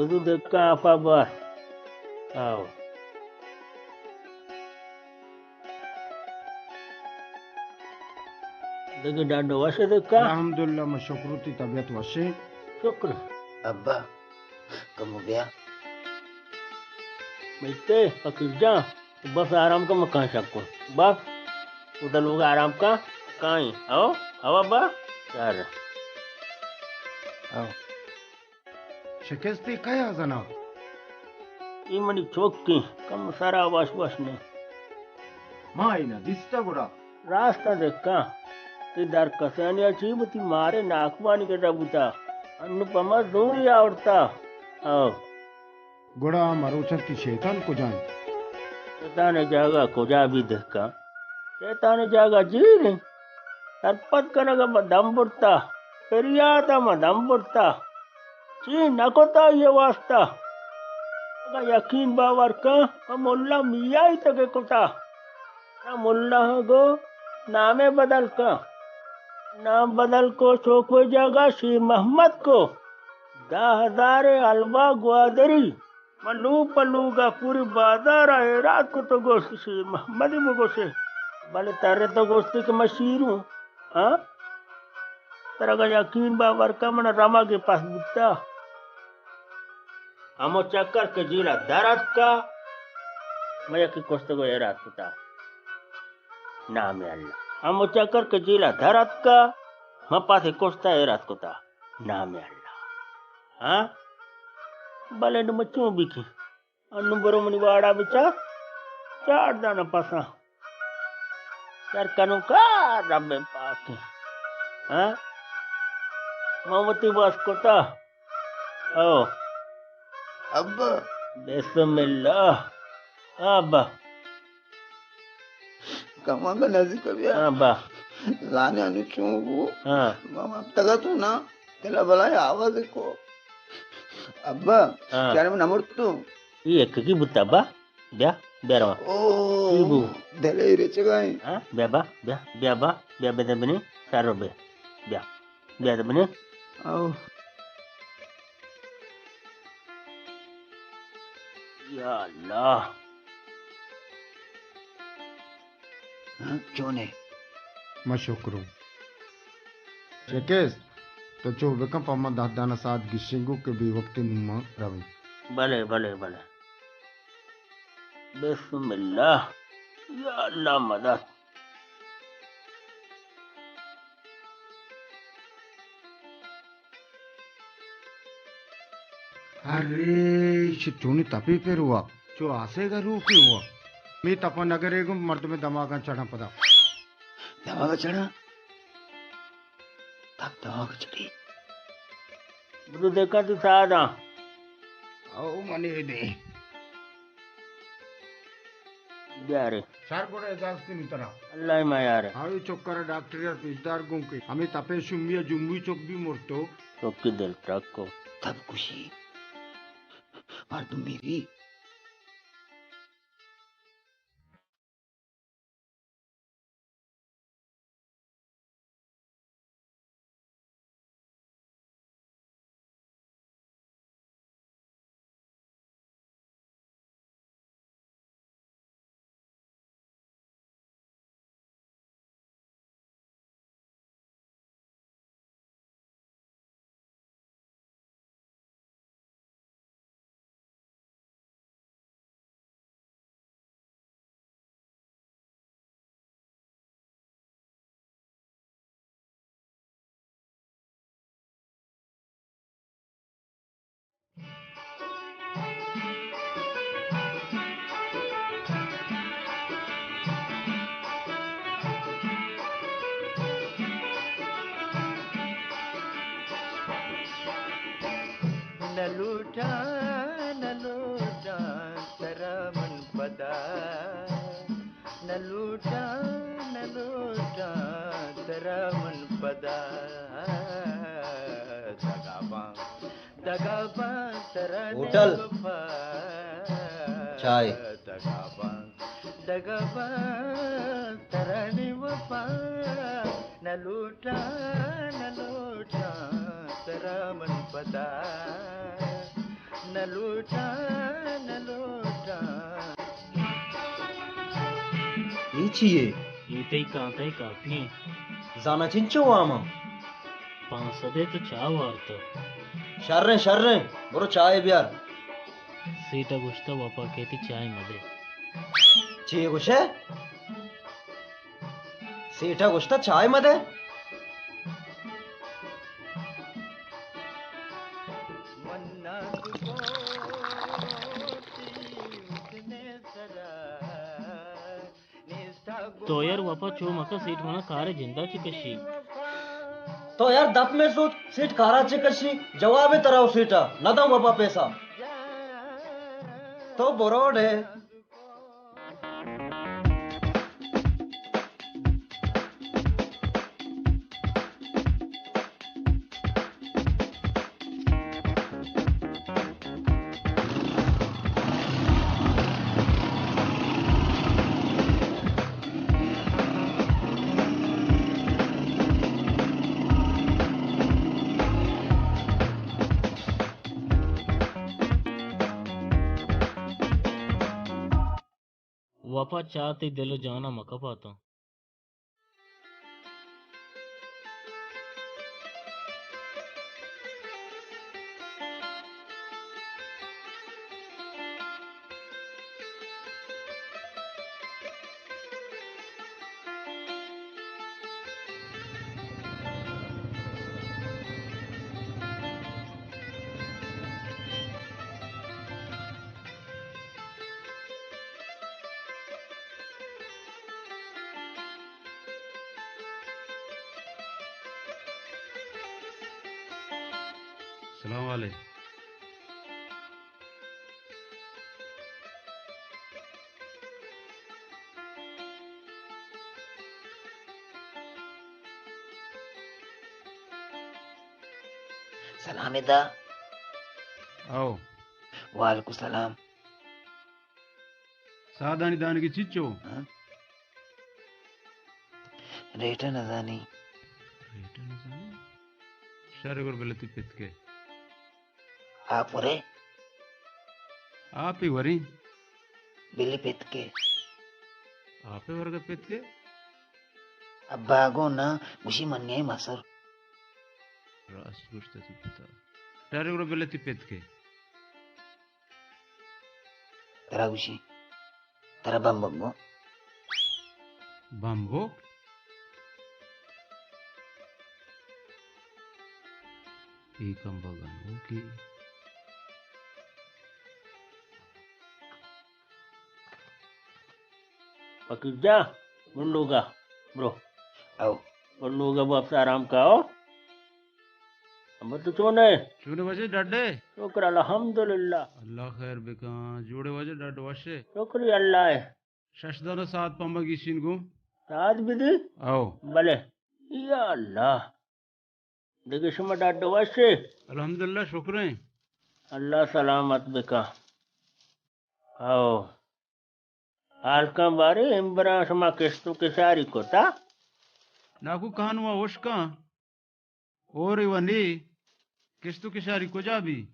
تو دکا آپا بار۔ آؤ۔ دگہ ڈاڈو وش دکا؟ الحمدللہ، ما شکر، تی طبیعت وشیں؟ شکر۔ ابا، کمو بیا۔ بیتے، فقیر جان، بس آرام کن، مکان شک کن۔ بس، ادا لوگ آرام کن، کائیں۔ او، او ابا، یار۔ او۔ شکستے کئے آ زنا؟ اے منی چوکیں، کم سرا وش وش نہ۔ ما اے نہ دیستا گڑا۔ راست ء دکاں، اے در کسانی ء چی بوتی مارے ناکوانی گڈا بوتا۔ انو پما زوری آورتا۔ او۔ گڑا مروچاں تی شیطان کجا انت؟ شیطان ء جاگہ کجا بی دکاں؟ شیطان ء جاگہ جیل انت۔ سرپد کنگ ء ما دم برتا، پریات ء ما دم برتا، چی نہ کتا یہ واسطہ۔ اگاں یقین باور کن، ما ملا میائی تک کتا۔ نہ ملا ہاں گو نامے بدل کن۔ نام بدل کو، چوکوئی جاگہ شیر محمد کو۔ دہ ہزار حلوہ گوادری۔ من لوگ پہ لوگ ء پوری بازار ء ایرات کت و گوشت، شیر محمد ء بگوشے، بلے ترے تو گوشتی کہ من شیر اوں، ہاں؟ ترا اگاں یقین باور کن، من رمگ ء پس بوتا۔ ہمو چکر کہ جیل ء در اتکا، من یکے کشتگ و ایرات کتا۔ نام اللہ۔ ہمو چکر کہ جیل ء در اتکا، من پاسے کشتا ایرات کتا۔ نام اللہ۔ ہاں؟ بلے نوں من چون بکیں؟ انوں برو منی واڑا بچار، چار دانا پساں۔ سر کنوں کار رب پاکیں۔ ہاں؟ من وتی بس کتا۔ او۔ ابا۔ بسم اللہ۔ ابا۔ کمانگا نزیک بیا۔ ہاں با۔ زانے انو چون بو؟ ہاں۔ ما ہفتگا تو نا، دل بلا آواز کو۔ ابا، ہاں۔ چارے من مرتو۔ یہ ککی بوتا با؟ بیا، بیا رواں۔ او، چی بو؟ دل رچگائیں۔ ہاں، بیا با، بیا، بیا با، بیا بدن بنی، سر رو بیا۔ بیا۔ بیا تو بنے۔ او۔ یا اللہ۔ ہاں، چونے؟ ما شکروں۔ چکس، تو چو بکن پہ من دہ دانہ ساعت گشنگو کہ بے وقت نوں ما رویں۔ بلے، بلے، بلے۔ بسم اللہ۔ یا اللہ مدد۔ ارے، چہ چونی تپی پر ہوا، چو آسے گا روکی ہوا۔ می تپا نگرے گم مردم دماغاں چڑھاں پدا۔ دماغ چڑھاں؟ تب دماغ چڑھی۔ بدو دیکھا تو ساداں۔ او منی دے۔ بیارے۔ سر گڑا اجازت نہیں ترا۔ اللہ ما یار۔ ہاں، یہ چکر ڈاکٹر یار پیشدار گوں کے۔ ہمیں تپے شمی جموی چک بھی مرتو۔ چک کی دل ٹرک کو۔ تب خوشی۔ مردم میری۔ نہ لوٹاں، نہ لوٹاں ترا من پدا، نہ لوٹاں، نہ لوٹاں ترا من پدا۔ دگاباں، دگاباں ترا ہوٹل۔ وفا۔ چائے۔ دگاباں، دگاباں ترا وفا۔ نہ لوٹاں، نہ لوٹاں ترا من پدا۔ اے چی یے؟ اے تئی کانتئے کاپی ایں۔ زانا چنچو وام آں؟ پانچ سدے تو چاہ وارتہ۔ شریں، شریں، برو چاہ بیار۔ سیٹا گوشتہ وپا کیتی چاہ مدے۔ چی گوشے؟ سیٹا گوشتہ چاہ مدے۔ تو یار وپا چو مکن، سیٹ منا کار جندا چہ کشی۔ تو یار دپ مئے سوچ، سیٹ کارا چہ کشی؟ جواب ترا او سیٹا نہ داں وپا پیسہ۔ تو بروڈے۔ وپا چاہ تئی دل و جانا مکپاتاں۔ سلام علیکم۔ سلام ادا۔ او۔ وعلیکم سلام۔ سادانی دانگی چچو؟ ہاں؟ ریٹ ء نزانی۔ ریٹ ء نزانی؟ شر گر بلتی پتکے۔ آپ ورے؟ آپ ہی وریں۔ بلی پتکے۔ آپ ہی ورگا پتکے؟ ابا گو نا، گوشی من نیائی مسر۔ راست گوشتا تی پتا۔ شر گر بلتی پتکے۔ ترا گوشی، ترا بمبک گوں۔ بمبک؟ اے کمبا گنوکی۔ فقیر جان، برو لوگا، برو۔ او۔ برو لوگا، بابس آرام کاؤ۔ امر تو چون ئے؟ چون ئے واجہ، ڈڈ ئے؟ شکر الحمدللہ۔ اللہ خیر بکن۔ جوڑ ئے واجہ، ڈڈ وش ئے؟ شکر اللہ ئے۔ شش دانہ ساعت پمبا گیشین گوں۔ ساعت بدی؟ او۔ بلے۔ یا اللہ۔ دگہ شما ڈڈ وش ئے؟ الحمدللہ، شکر ایں۔ اللہ سلامت بکن۔ او۔ حال کن بارے، امبراں شما کشت و کشاری کتا؟ ناکو کانوا ہشکاں، اور و نی، کشت و کشاری کجا بی؟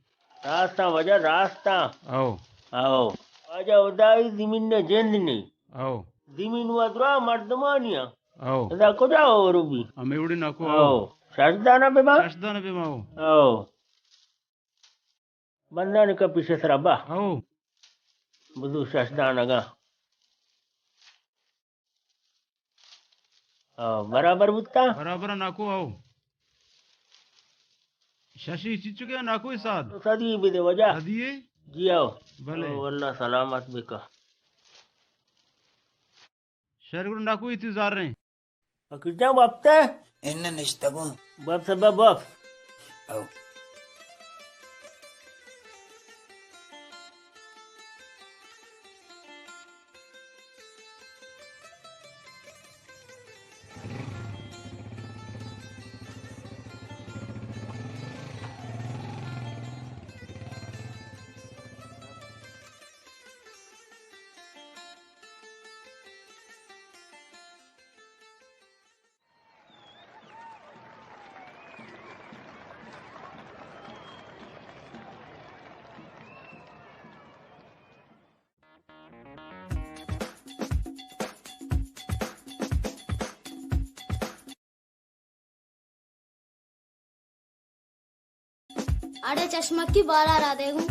راستاں واجہ، راستاں۔ او۔ او۔ واجہ ہدائی زمین نے جند نی۔ او۔ زمین و درا مردمانی۔ او۔ ادا کجا اور بی؟ ہمے وڑی ناکو۔ او۔ شش دانہ بما؟ شش دانہ بما او۔ او۔ بندان کا پیش سرا با۔ او۔ بدو شش دانگا۔ او، برابر بوتا؟ برابر ناکو، او۔ ششی چچو کے ناکو ساد؟ تو سدی بدے واجہ۔ سدی ہے؟ جی او۔ بلے۔ او، اللہ سلامت بکا۔ شر گڑا ناکو ایتی زار رہے ہیں۔ فقیر جان وپتہ؟ انہ نشتگوں۔ باب سبا باب۔ او۔ اڑے چشمکی بالا را دے گوں۔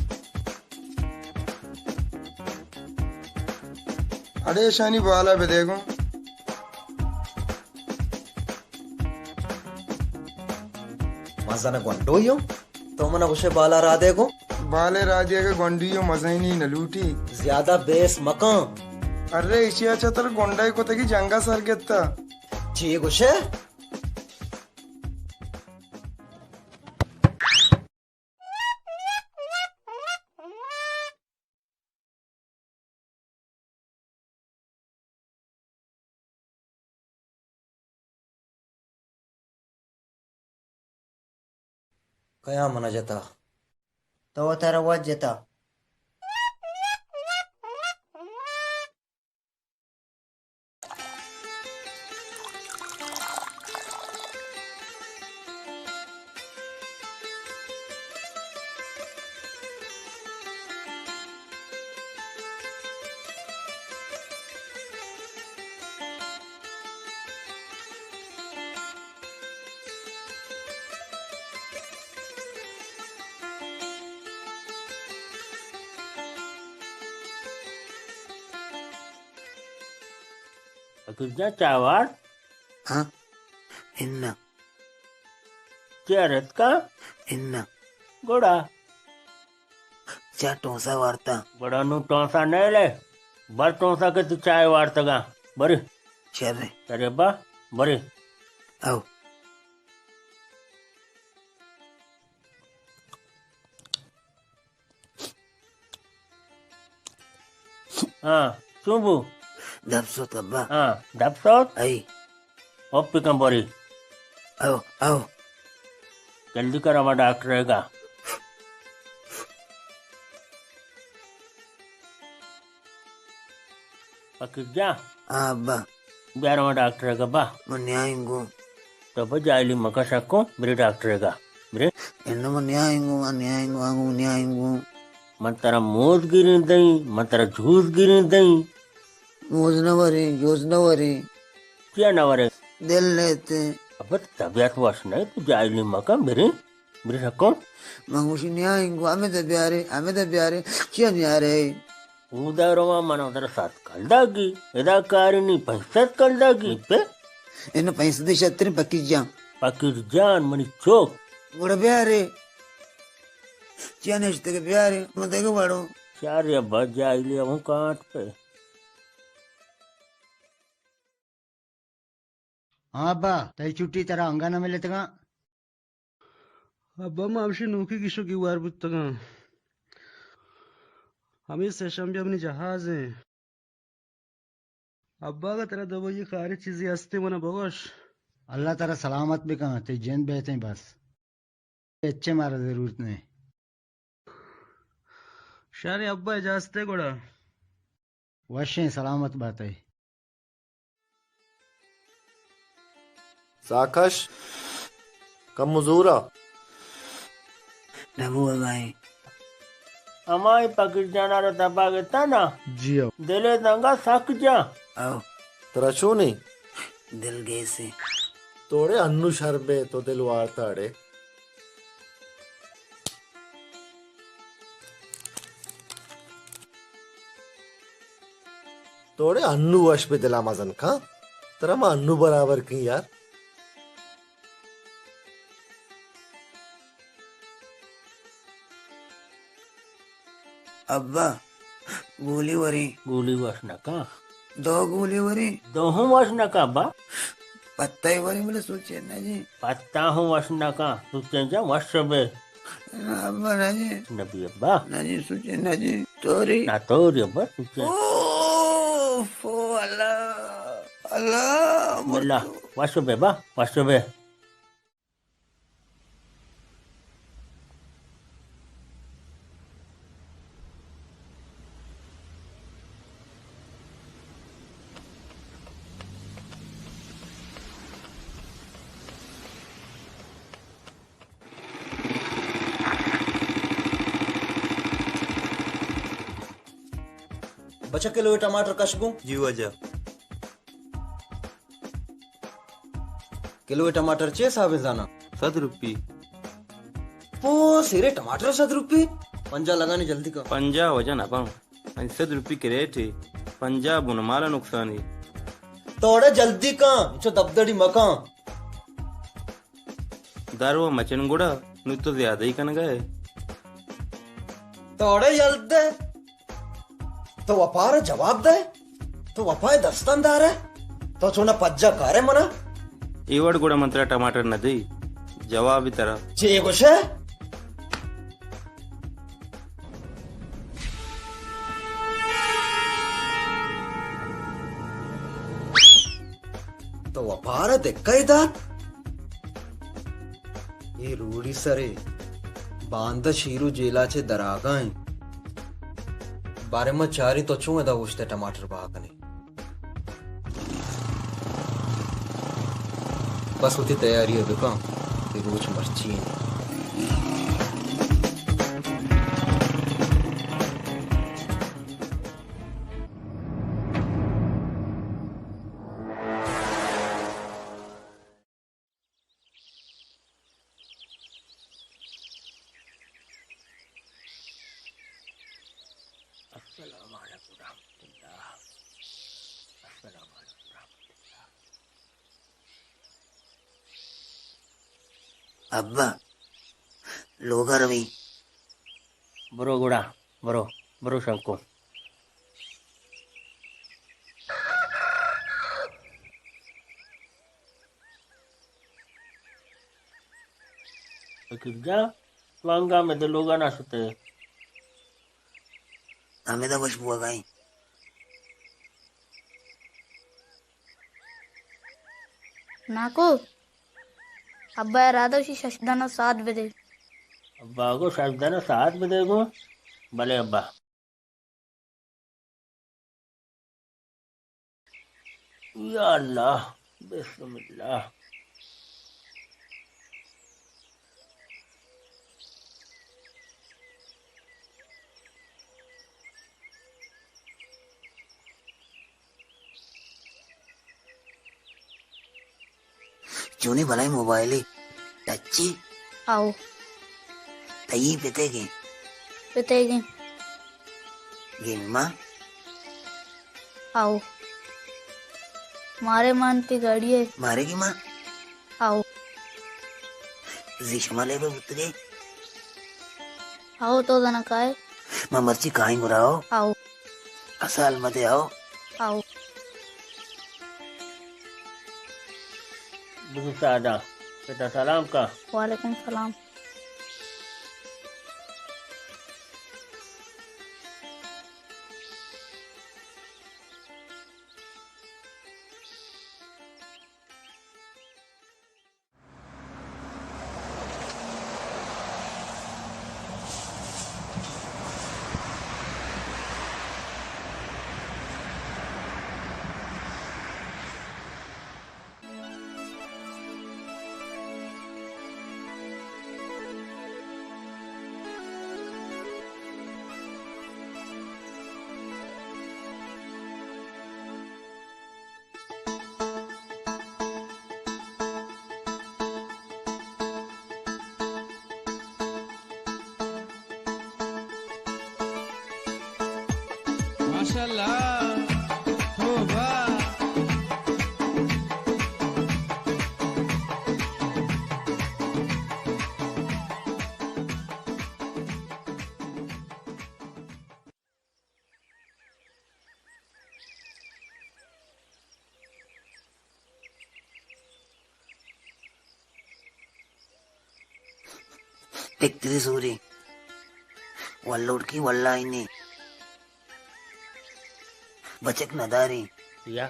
اڑے اشانی بالا بدے گوں۔ مزن گونڈویو، تو من گوشے بالا را دے گوں۔ بالے را دے گے گونڈویو مزنی نہ لوٹی۔ زیادہ بیس مکان۔ ارے ایشی اچھا تر گونڈائی کتگی جنگا سر گتا۔ چی گوشے؟ کیا منا جتا؟ تو ترا وت جتا۔ فقیر جان، چاہ وارت؟ ہاں، اناں۔ چیا رتکا؟ اناں۔ گڑا؟ چا ٹونسا وارتا۔ گڑا نوں ٹونسا نئیلے۔ بر ٹونسا کہ تو چائے وارتگا۔ برے۔ شر۔ شر با۔ برے۔ او۔ ہاں، چون بو؟ دپ سوت ابا۔ ہاں، دپ سوت؟ ای۔ او پکن بوری۔ او، او۔ جلدی کر ہما ڈاکٹر ہے گا۔ فقیر جان۔ ہاں ابا۔ بیار ہما ڈاکٹر ہے گا با۔ من نیائیں گوں۔ تو بس جاہلی مکن، شکو، برے ڈاکٹر ہے گا۔ برے۔ انو من نیائیں گوں، من نیائیں گوں، آنگو من نیائیں گوں۔ من ترا موز گریں دئیں، من ترا جوس گریں دئیں۔ موز نہ وریں، جوس نہ وریں۔ چیا نہ وریں؟ دل نیتے۔ ابا طبیعت وش نہ، تو جاہلی مکن، برے۔ برے شکو۔ من گوشی نیائیں گوں، ہمے دے بیارے، ہمے دے بیارے، چیا نیارے؟ اودا رواں من ء در سد کلداگی، ادا کارنی پنچ سد کلداگی پہ۔ انو پنچ سد شتریں پکیر جان۔ پکیر جان منی چوک۔ گڑا بیارے۔ چیا نشتگ بیارے، من دگہ وڑو۔ شر ابا جاہلی ہوں کانٹ پہ۔ ہاں ابا، تئی چھٹی ترا انگا نہ ملتگاں۔ ابا، ما ہمشی نوکی گیشو گیوار بوتگاں۔ ہمے سے شنبے منی جہاز ایں۔ ابا، اگاں ترا دبئی کاری چیزے ہستے، منا بگوش۔ اللہ ترا سلامت بکن، تئی جند بہتیں بس۔ ہچے مارا ضرورت نہ۔ شر ابا، اجازت ہے گڑا۔ وشیں، سلامت بات ئے۔ ساکش، کمو زورا۔ نہ بوگا ایں۔ ہمائی پکیر جانا را دبا گتا نا؟ جی او۔ دلے دنگا سک جا۔ او۔ ترا چونیں؟ دل گیسیں۔ توڑے انو شر بے تو دل وارتا اڑے۔ توڑے انو وش بے دلا مزن کن۔ ترا ما انو برابر کن یار۔ ابا، گولی وریں۔ گولی وش نہ کن۔ دو گولی وریں۔ دو ہوں وش نہ کن ابا۔ پتہ وریں بلے سوچے نہ جی۔ پتہ ہوں وش نہ کن۔ سوچے جا وش بے۔ نہ ابا نہ جی۔ نبی ابا۔ نہ جی سوچے نہ جی۔ توری۔ نہ توری ابا سوچے۔ اوف، او اللہ۔ اللہ۔ اللہ۔ وش بے با۔ وش بے۔ بچہ کلو ٹماٹر کش گوں۔ جی واجہ۔ کلو ٹماٹر چے حساب زانا؟ صد روپی۔ پو سیرے ٹماٹر صد روپی؟ پنجاہ لگانے جلدی کن۔ پنجاہ وجہ نہ باں۔ انچ صد روپی کریٹ ہے۔ پنجاہ بن مال نقصان ہے۔ توڑے جلدی کن، چو دبدڑی مکن۔ دارو مچن گڑا، نو تو زیادہ ہی کنگا ہے۔ توڑے یل دے۔ تو وپا را جواب دے۔ تو وپا دستان دارے۔ تو چونا پجا کارے منا۔ اے وڑ گڑا من ترا ٹماٹر نہ دئی۔ جواب ترا۔ چے گوشے؟ تو وپارا دکہ دات؟ اے روڑی سرے باندا شیرو جیلا چے دراگا ایں۔ بارے ما چاری تو چون ادا اوشتے ٹماٹر بہا کنے۔ بس وتی تیاری ء بکن کہ روچ مرچی انت۔ السلام علیکم ورحمۃ اللہ۔ السلام علیکم ورحمۃ اللہ۔ ابا، لوگا روی۔ برو گڑا، برو، برو شنکو۔ فقیر جان، تو ہنگامے دے لوگا نہ شتے؟ ہمے دا وش بوگا ایں۔ ناکو، ابا ء را دو شی شش دانہ ساعت بدے۔ ابا گو شش دانہ ساعت بدے گو۔ بلے ابا۔ یا اللہ، بسم اللہ۔ چونی بلائی موبائلے؟ ٹچی؟ آؤ۔ تئی پتے گے؟ پتے گے۔ گیما؟ آؤ۔ مارے مان تی گاڑی ہے۔ مارے گیما؟ آؤ۔ زی شما لے بے بوتگے؟ آؤ تو دنا کائے؟ ما مرچی کائیں گراؤ۔ آؤ۔ اسال مدے آؤ۔ آؤ۔ بزو سادا، پتا سلام کا۔ وعلیکم سلام۔ ماشاءاللہ، توبہ۔ ٹکتری سوری، ول لوٹکی ول لائنی، بچک نداری۔ یا۔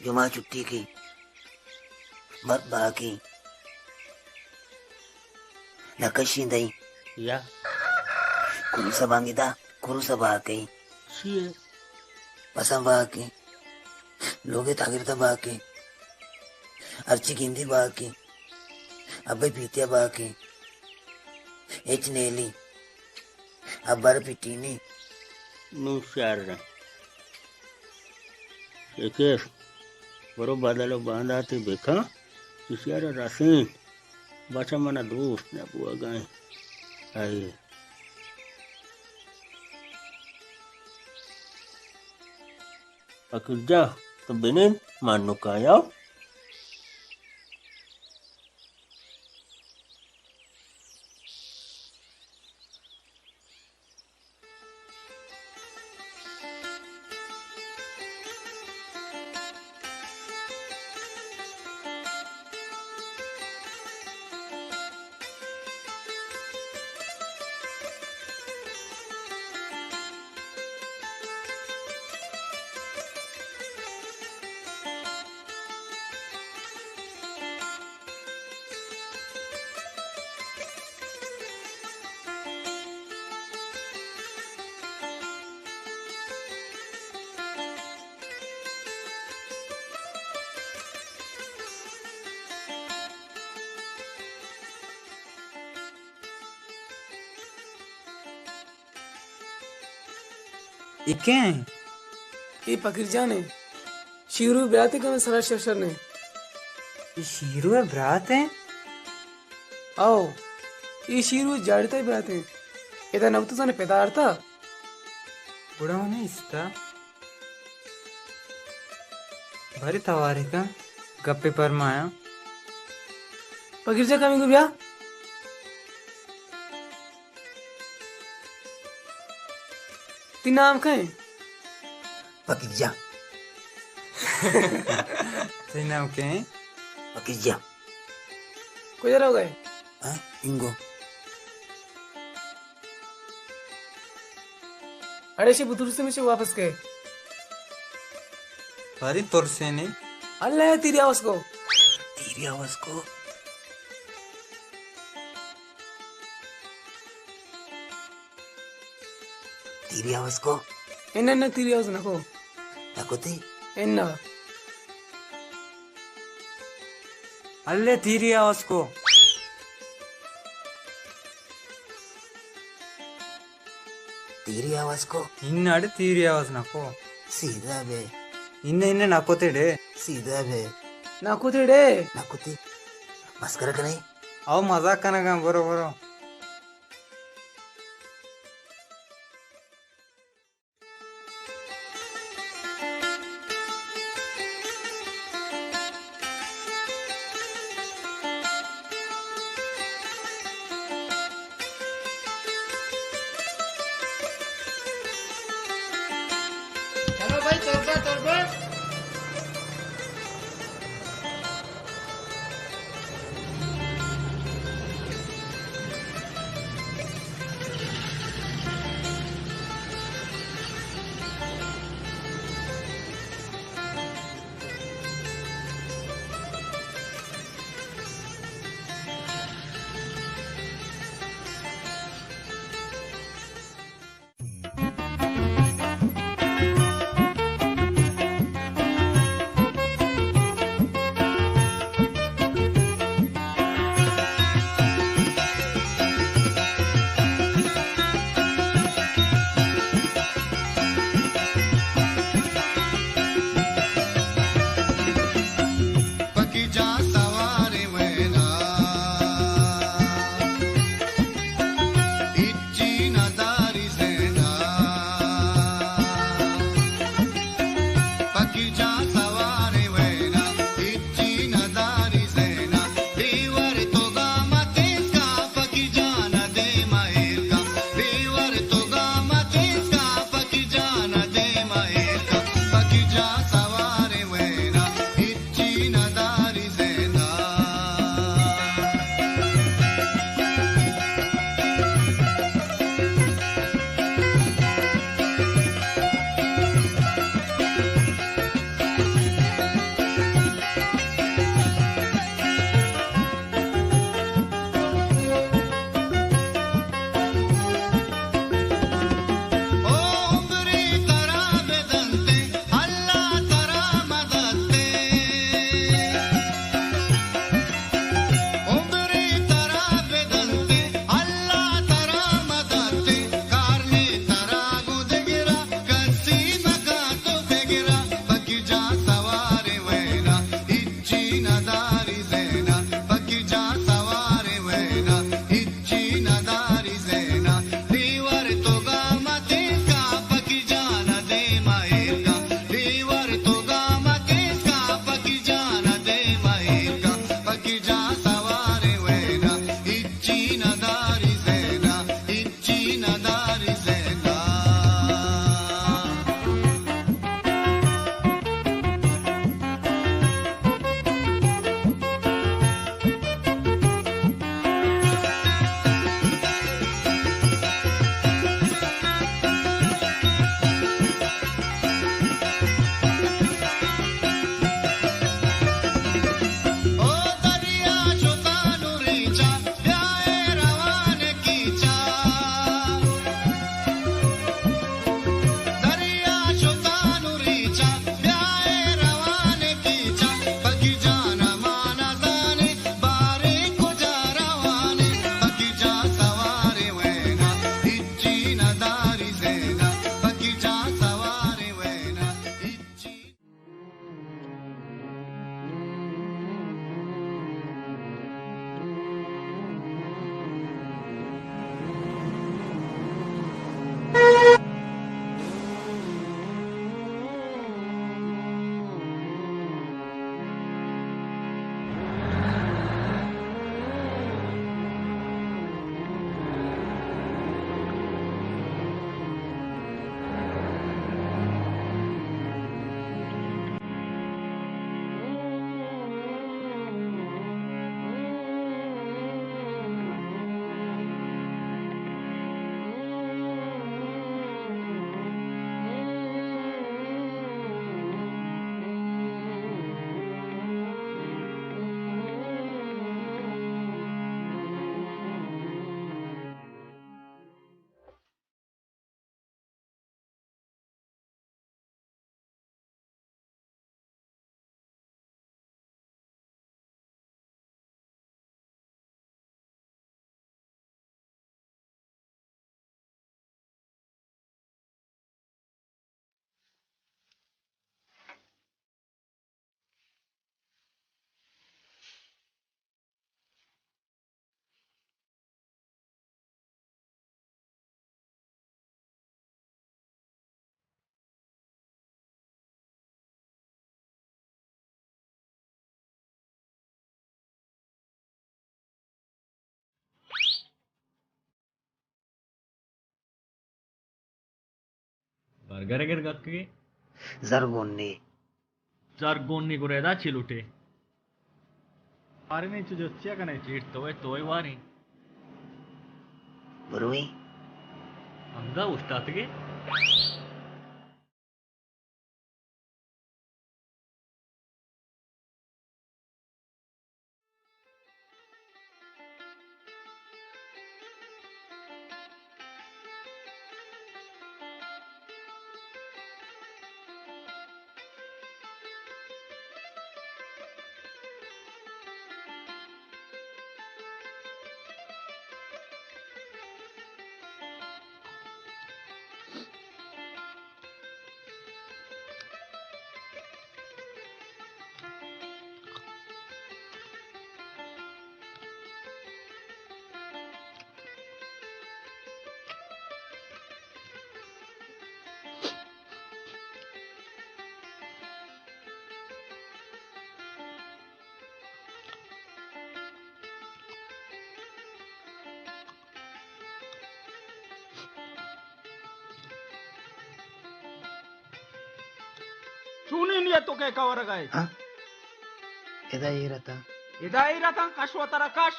جمعہ چھٹی کی، مرد باقی، نکشی دئی۔ یا۔ کروسا بانگی دا، کروسا باقی۔ چی ہے؟ پساں باقی۔ لوگے تاگرتا باقی۔ ہرچی گندی باقی۔ ابئی پیتیا باقی۔ ہچ نیلی۔ ابر پٹینی۔ نو شر۔ شکست۔ برو بدل و بانداتی بکن۔ اشیارا رسین۔ بچہ منا دوست نہ بوگائیں۔ اے۔ فقیر جان، تو بنند، ما نوک آیاں۔ اے کئے ایں؟ اے فقیر جان ایں۔ شیرو ءِ برات ایں کہ مئے سرا شر شر نہ ایں۔ اے شیرو ءِ برات ایں؟ او، اے شیرو ءِ جاڑتہ ءِ برات ایں۔ ادا نہ بوتہ زانے پدا آرتہ۔ گڑا من ایستا۔ باریں توارے کن، گپے پرمایاں۔ فقیر جان، کمے گوں بیا۔ تئی نام کئے ایں؟ فقیر جان۔ تئی نام کئے ایں؟ فقیر جان۔ کجا روگ ءَ ئے؟ ہاں، انگو۔ اڑے شے بترسے، مچے واپس کئے۔ باریں ترسے نے۔ اللہ، تیری آواز کو۔ تیری آواز کو۔ تیری آواز کو۔ انہ، انہ، تیری آواز نکو۔ نکوتی؟ انہ۔ اللہ، تیری آواز کو۔ تیری آواز کو۔ انہ اڑے تیری آواز نکو۔ سیدھا بے۔ انہ، انہ، نکوتی ڈے۔ سیدھا بے۔ نکوتی ڈے۔ نکوتی۔ مسکرا کنے؟ او مزاق کنگاں، برو، برو۔ چلو بھائی، تربت، تربت۔ برگر گر گکے۔ زرگونی۔ زرگونی گڑا ادا چی لوٹے؟ آرمی چو جو چیا کنے؟ چیٹ تو ہے، تو ہے واریں۔ برویں۔ انگا اوشتاتگے۔ چونیں نیت تو کئے کورگا ئے؟ ہاں؟ ادا ایر اتاں۔ ادا ایر اتاں، کش وترا کش۔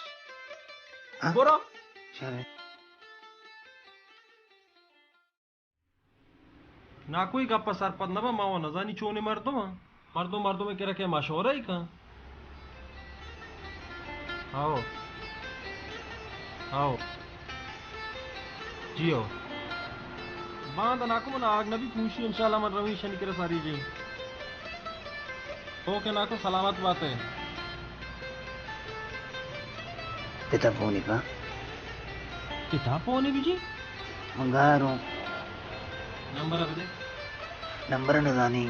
ہاں؟ برو۔ شریں۔ ناکو، اے گپ ءَ سرپد نہ باں، ما وَ نزانی چونیں مردم آں۔ مردم مردم ءِ کرا کئے مشورہ ئی کن۔ ہاؤ۔ ہاؤ۔ جی ہو۔ باندا ناکو، من آگ نبی پوشی، انشاءاللہ من رویں شنی کرا ساری جی۔ اوکے ناکو، سلامت بات ئے۔ پتا پونی کا؟ پتا پونی بی جی؟ من گاروں۔ نمبر بدے۔ نمبر نزانی۔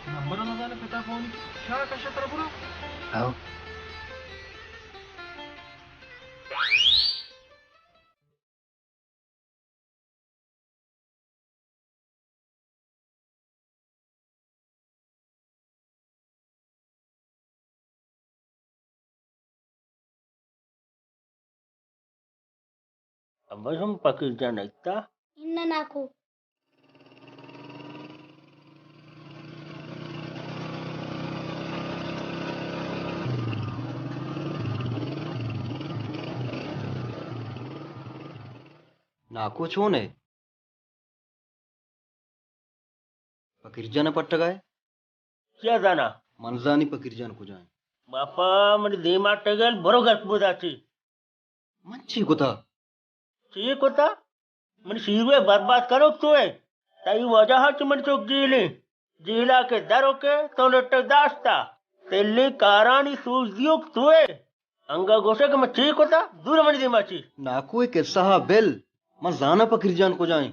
نمبر نزانے پتا پونی؟ شاہ کشتر برو۔ آؤ۔ ابا، شما پکیر جان ءَ اتکتا؟ اناں ناکو۔ ناکو چون ئے؟ پکیر جان ءَ پٹگا ئے؟ چیا زانا؟ من زانی پکیر جان کجا ایں۔ باپا، منی دیما ٹگل برو گرک بودا چی۔ من چی کتا؟ چی کتا؟ منی شیرو ءَ برباد کنوک تو ئے۔ تئی وجہ ءَ چہ منی چک جیلیں۔ جیلا کہ در اوکے تو لٹک داشتا۔ تلیں کارانی سوج دیوک تو ئے۔ انگا گوشے کہ من چی کتا؟ دور منی دیما چی؟ ناکو، اے قصہ ءَ بل۔ من زاناں پکیر جان کجا ایں۔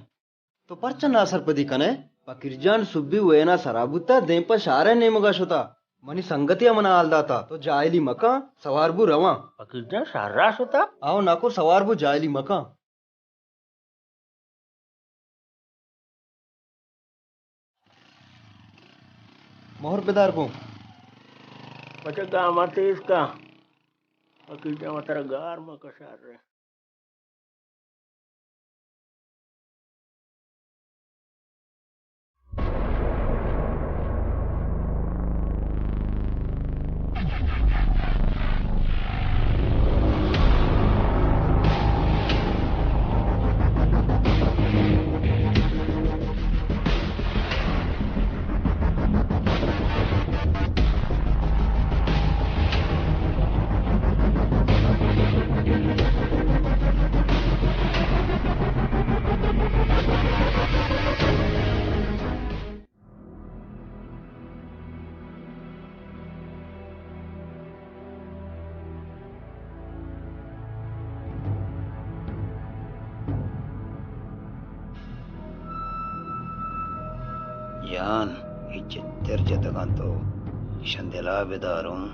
تو پرچا ناسرپدی کنئے؟ پکیر جان سبی وینا سرا بوتا، دیم پہ شہر ءِ نیمگا شتا۔ منی سنگتیا منا حال داتا۔ تو جاہلی مکن، سوار بو رواں۔ پکیر جان شہرا شتا؟ آؤ ناکو، سوار بو، جاہلی مکن۔ مہر بدار گوں۔ بچکا، ہما تیز کا۔ پکیر جان وترا گار مکن شہر ءَ۔ جان، اے چتر جتگاں تو، ایشاں دلا بداروں۔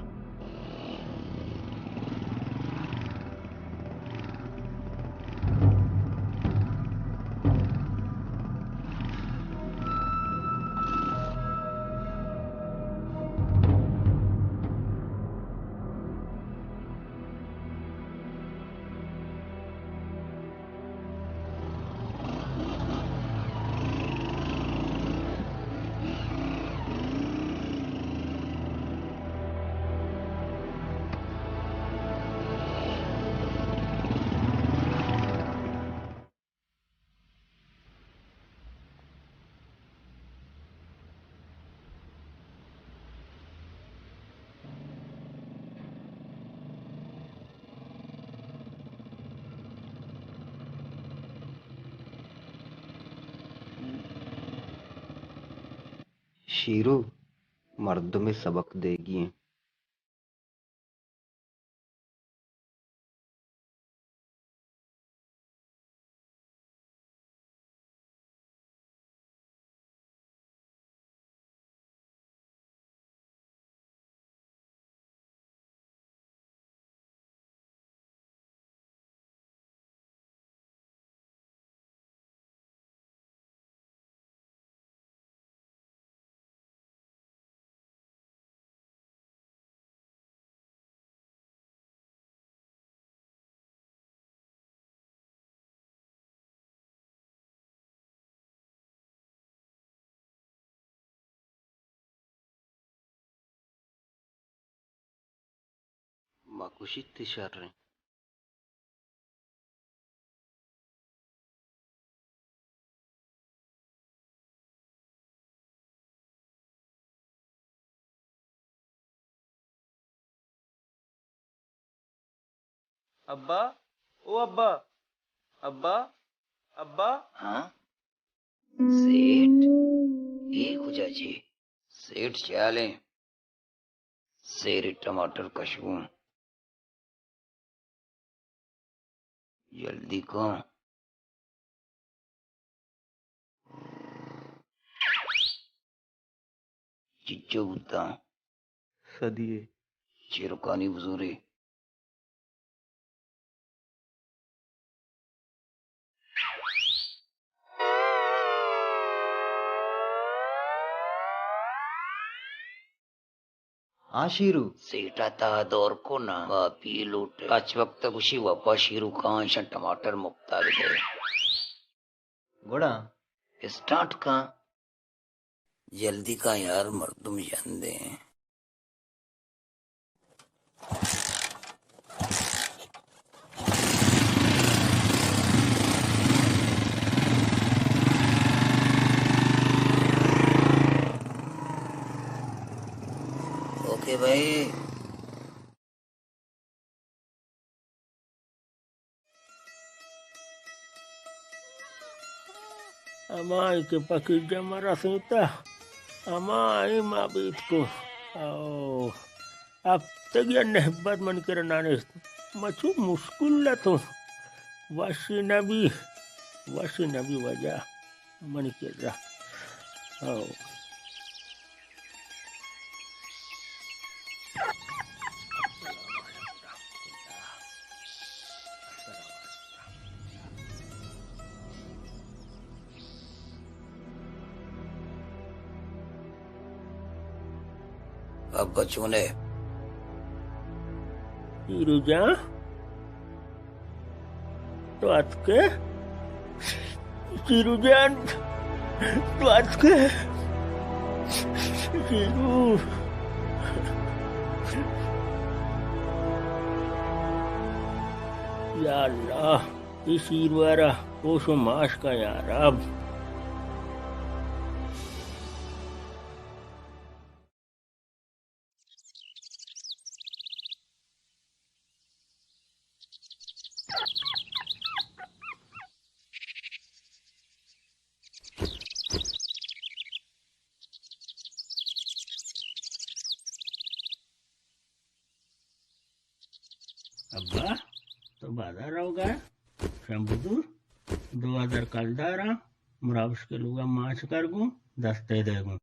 شیرو مردمے سبق دیگی ایں۔ مکشیت شریں۔ ابا، او ابا، ابا، ابا۔ ہاں؟ سیٹھ؟ اے کجا چے؟ سیٹھ چیالیں۔ سیرے ٹماٹر کشگوں۔ جلدی کن۔ چچو بوتاں؟ سدیے۔ چیرکانی بزورے۔ ہاں شیرو۔ سیٹا تا دور کو نا، باپی لوٹ۔ کچ وقت گوشی وپا شیرو کان شن ٹماٹر مکتا بدے۔ گڑا؟ اسٹارٹ کن۔ جلدی کن یار، مردم ژندیں۔ اوکے بھائی۔ ہمائی کہ پکیجا ما رسینتا، ہمائی ما بیت کو۔ او، ہفتگی نہبت من کرا نانست۔ ما چو مشکل اتوں۔ وشی نبی، وشی نبی وجہ۔ منی کرا۔ ہو۔ ابا چون ئے؟ شیرو جان، تو اتکے؟ شیرو جان، تو اتکے؟ شیرو۔ یا اللہ، اے شیرو ءَ را ہوش و ماش کن یا رب۔ ابا، تو بازار روگا؟ شمبدو، دو ہزار کلدار آں، مراوش کے لوگا ماچ کر گوں، دستے دے گوں۔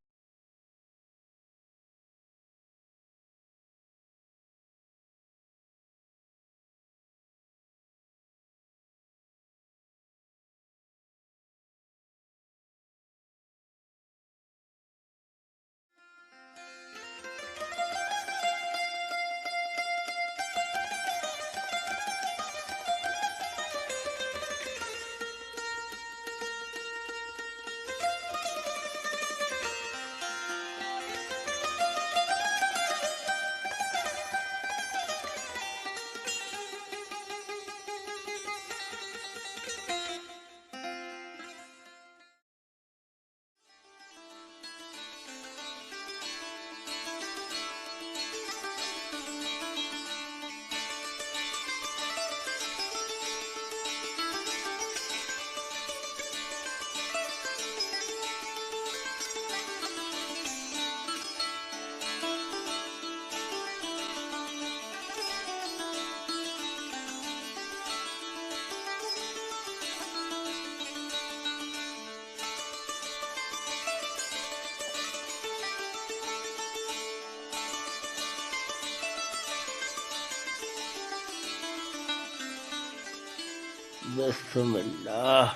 بسم اللہ۔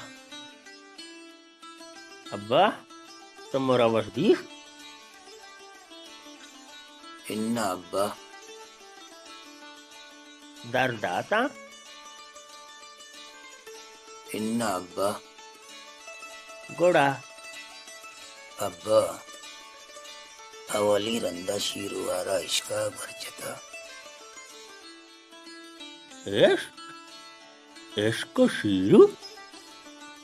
ابا، تو مرا وش دیست؟ انا ابا۔ در داتاں؟ انا ابا۔ گڑا؟ ابا، اولی رندا شیرو آرا عشقا برجتا۔ عشق؟ عشق و شیرو؟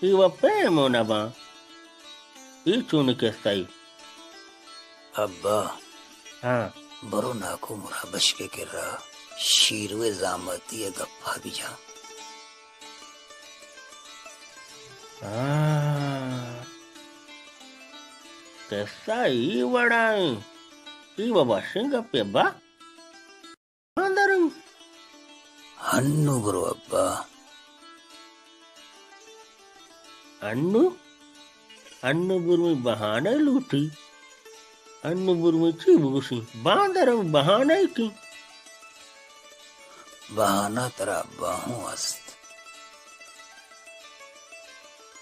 اے و پیم و نباں۔ اے چونیں قصہ ای؟ ابا۔ ہاں۔ برو ناکو مرابشک ء کرا شیرو ء زاماتی ء گپا بجاں۔ ہاں۔ قصہ ای وڑا ایں۔ ای و وشیں گپے ابا۔ باندرم۔ ہنو برو ابا۔ انو؟ انو برمی بہانہ لوٹی۔ انو برمی چی بگوشی؟ باندرم بہانہ کی؟ بہانہ ترا ابا ہوں است۔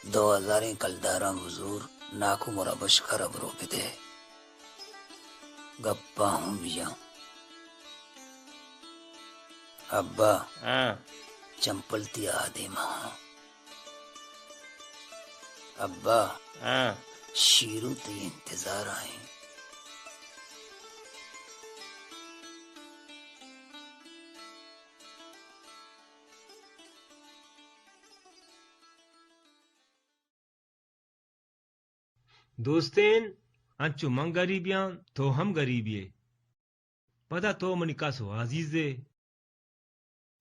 دو ہزاریں کلداراں بزور ناکو مرابشک ء را برو بدے۔ گپا ہوں بجاں۔ ابا۔ ہاں۔ چمپل تئی آ دیما ہاں۔ ابا۔ ہاں۔ شیرو تئی انتظار آئیں۔ دوستین، انچو من گریبیاں، تو ہم گریبی ئے۔ پدا تو منی کس و عزیز ئے۔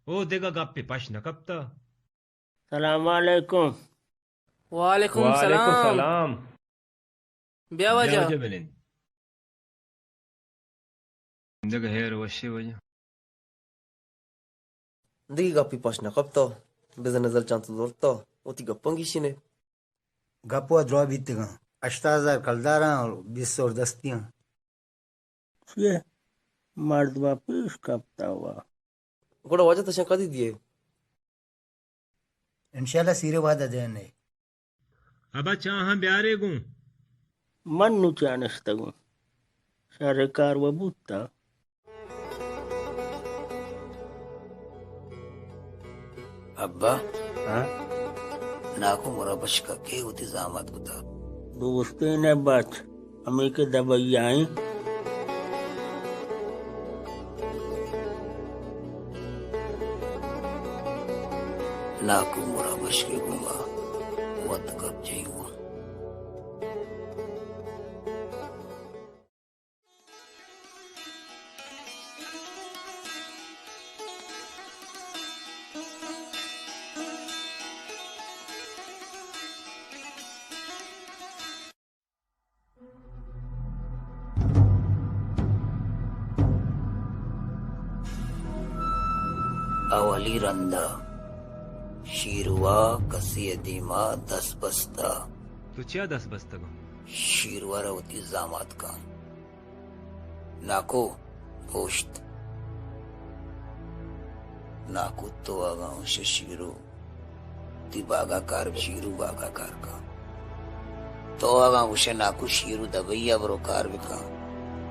او دگہ گپے پش نہ کپتہ۔ سلام علیکم۔ وعلیکم وعلیکم سلام۔ سلام۔ بیا واجہ۔ بیا واجہ بلند۔ دگہ ہیر وشے واجہ۔ دگہ گپے پش نہ کپتہ، بزاں نزل چنت زرتہ، وتی گپاں گیشینے۔ گپ وا دراہ بیتگاں۔ ہشتاد ہزار کلداراں اور بیست سور دستیاں۔ چیے؟ مردما پیش کپتہ وا۔ گڑا واجہ تشاں کدی دیئے؟ انشاءاللہ سیرے وہدا دینے۔ ابا چاہاں بیارے گوں۔ من نوں چانشتگوں۔ شر کار و بوتاں۔ ابا۔ ہاں؟ ناکو مرابشک ء کے وتی زامات کتا؟ دوستین ء بچ۔ ہمے کہ دبئی ء ایں۔ ناکو مرابشک ء گوما وت گپ جنگ۔ اولی رندا شیروا کسے ء دیما دست بستہ۔ تو چیا دست بستگاں؟ شیروا را وتی زامات کن۔ ناکو، پوشت۔ ناکو تو اگاں ہوش شیرو تئی باگا کار بہ، شیرو باگا کار کن۔ تو اگاں گوشے ناکو شیرو دبئی ء برو کار بکن،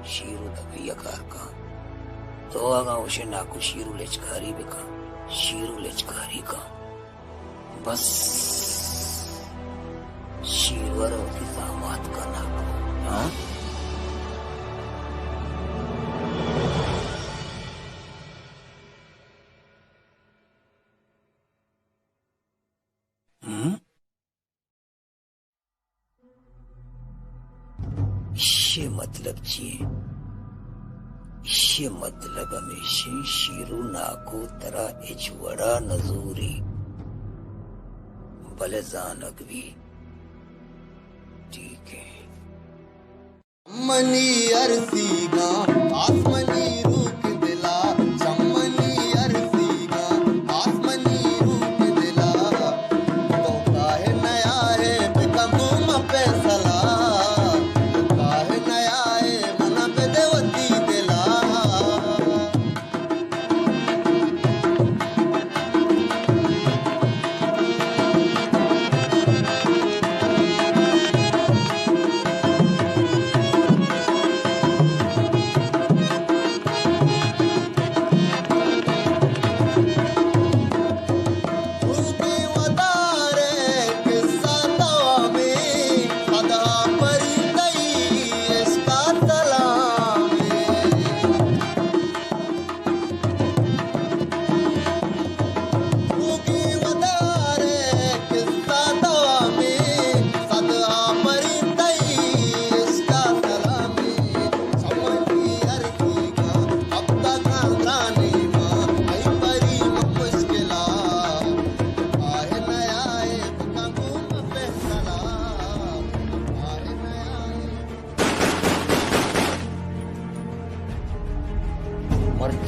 شیرو دبئی ء کار کن۔ تو اگاں گوشے ناکو شیرو لچکاری بکن، شیرو لچکاری کن۔ بس شیرو ء وتی زامات کن ناکو۔ ہاں؟ ہم؟ ایشی ء مطلب چی انت؟ ایشی ء مطلب ہمیش انت، شیرو ناکو ترا ہچ وڑا نہ زوری، بلے زانگ بی۔ ٹھیک ہے۔ منی ارسیگاں آس منی روک دلا، چم منی ارسیگاں آس منی روک دلا۔ تو کاہے نیائے بکن گوں من فیصلہ، تو کاہے نیائے منا بدے وتی دلا۔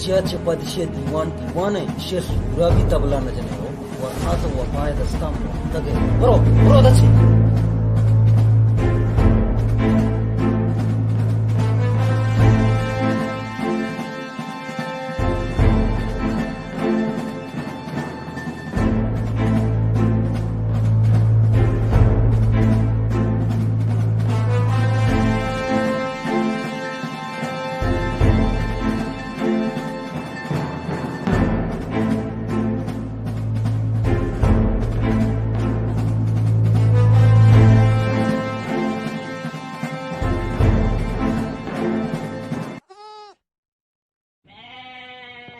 چیا چہ پد ایشی ءِ دیوان دیوان ءَ ایشی ءِ سورا بھی تبلا نہ جنئے، ورنا تو وپا ءِ دستاں مرتگ ئے۔ برو، برو دچے۔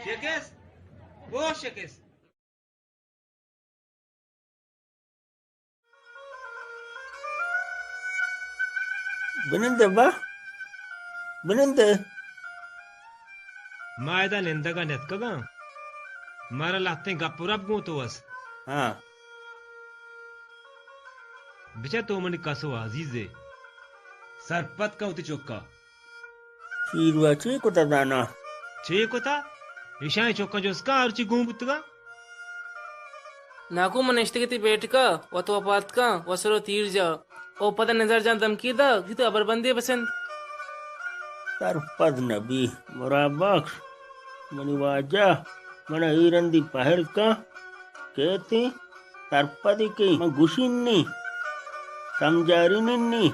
شکست، او شکست۔ بنندے با، بنندے۔ ما ادا نندگ ءَ نیتکگاں، مارا لہتیں گپ ءُ رپ گوں تو است۔ ہاں۔ بچار تو منی کس ءُ عزیزے، سرپد کن وتی چک ءَ۔ شیروا چے کتا زانا؟ چے کتا؟ ایشانی چکاں جست کن ہرچی گون بوتگا۔ ناکو من نشتگی تئی بیٹکا، وت وپات کن، وسرو تیر جا۔ او پدا نزار جان دمکی دا کہ تو ہبر بندے بسند۔ سرپد نبی، مراد بخش، منی واجہ، منا اے رندی پہل کن، کیتی سرپدی کی، من گوشین نی، سمجھارین نی۔